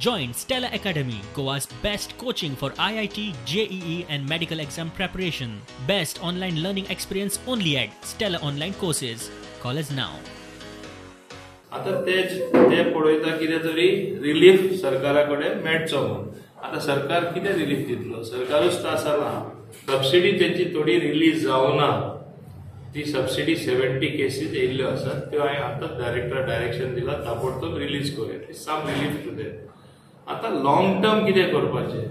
Join Stella Academy, Goa's best coaching for IIT, JEE and medical exam preparation. Best online learning experience only at Stella Online Courses. Call us now. आता तेच ते पळयता कितें तरी relief सरकारा कडेन मेळचो म्हूण. आतां सरकार कितें रिलीफ दितलो? सरकारूच त्रास जाला. सबसिडी तेंची थोडी रिलीज जावना. ती सबसिडी 70 केसीस येयल्ल्यो आसात, त्यो हांवें आतां डायरेक्टर डायरेक्शन दिलां ताबडतोब रिलीज कर, at least some relief to them. आतां लॉंग टर्म कितें करपाचें?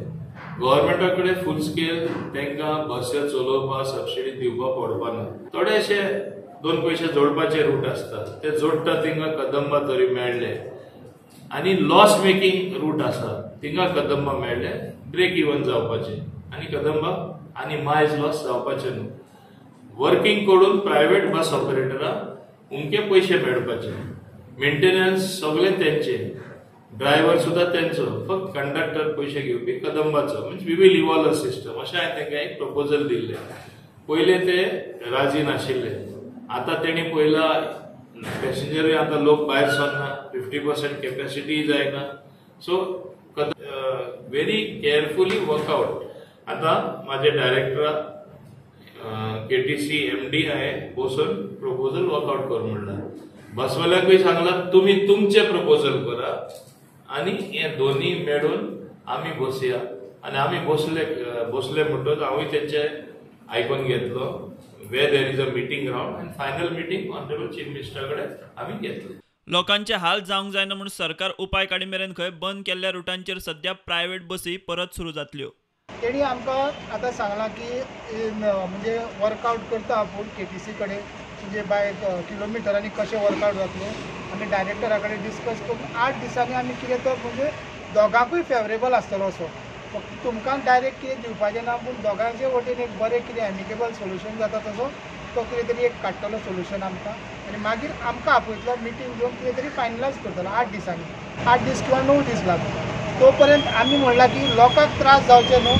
गव्हर्मेंटा कडेन फूल स्केल तांकां बसी चलोवपाक सबसिडी दिवपाक पडपाना. थोडेशे 2 पयशे जोडपाचे रूट आसता, ते जोडटा थिंगा कदंबा तरी मेळ्ळे, आनी लॉस मेकिंग रूट आसा थिंगा कदंबा मेळ्ळे, ब्रेक इवन जावपाचे आनी कदंबा आनी मायज लॉस जावपाचे न्हू. वर्किंग करून प्रायव्हेट बस ऑपरेटराक उमके पयशे मेळपाचे, मेंटेनन्स सगळे तेंचे, ड्रायव्हर सुद्धा तेंचो, फक्त कंडक्टर पयशे घेवपी कदंबाचो. म्हणजे we will evolve a system अशें हांवें तांकां एक प्रपोजल दिल्लें. पयले ते राजी नाशिल्ले. आतां तेणी पयला पॅसेंजरूय आतां लोक भायर सरना, 50% कॅपॅसिटी जायना. So very carefully workout. आतां म्हाजे डायरेक्टरा KTC MD हांवें बसून प्रपोजल वर्कआउट कर म्हणलां. बसवाल्यांकूय सांगलां तुमी तुमचें प्रपोजल करा आनी हे दोनी मेळून आमी बसया. आनी आमी बसले म्हणटकच हांवूय तेंचे आयकून घेतलो. Where there is a meeting round and final meeting honourable chief मिनिस्टरा कडेन आमी घेतले. लोकांचे हाल जावंक जायना म्हूण सरकार उपाय काडी मेरेन खंय बंद केल्ल्या रुटांचेर सध्या प्रायव्हेट बसी परत सुरू जातल्यो. तेणी आमकां आतां सांगलां की म्हणजे वर्कआउट करता आपूण KTC कडेन, म्हणजे बाय किलोमिटरांनी कशें वर्कआउट जातलें. आमी डायरेक्टरा कडेन डिस्कस करून 8 दिसांनी आमी कितें तो म्हणजे दोगांकूय फेवरेबल आसतलो असो. फक्त तुमकां डायरेक्ट कितें दिवपाचें ना, पूण दोगांचे वटेन एक बरें कितें एमिकेबल सोल्युशन जाता तसो तो कितें तरी एक काडटलो सोल्युशन आमकां, आनी मागीर आमकां आपयतलो मिटींग घेवन कितें तरी फायनलायज करतलो 8 दिसांनी, 8 दीस किंवा 9 दीस लागून. तो पर्यंत आमी म्हणलां की लोकांक त्रास जावचे न्हू,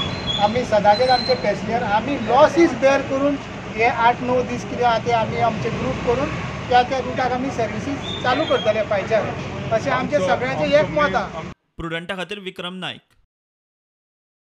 आमी सदांचेच आमचे पॅसेंजर आमी लॉसीस बेर करून हे 8-9 दीस कितें आहा ते आमी आमचे ग्रूप करून त्या त्या रुटाक आमी सर्विसीस चालू करतले फायच्यान, अशें आमचें सगळ्यांचें एक मत आहा. प्रुडंटा खातीर विक्रम नायक.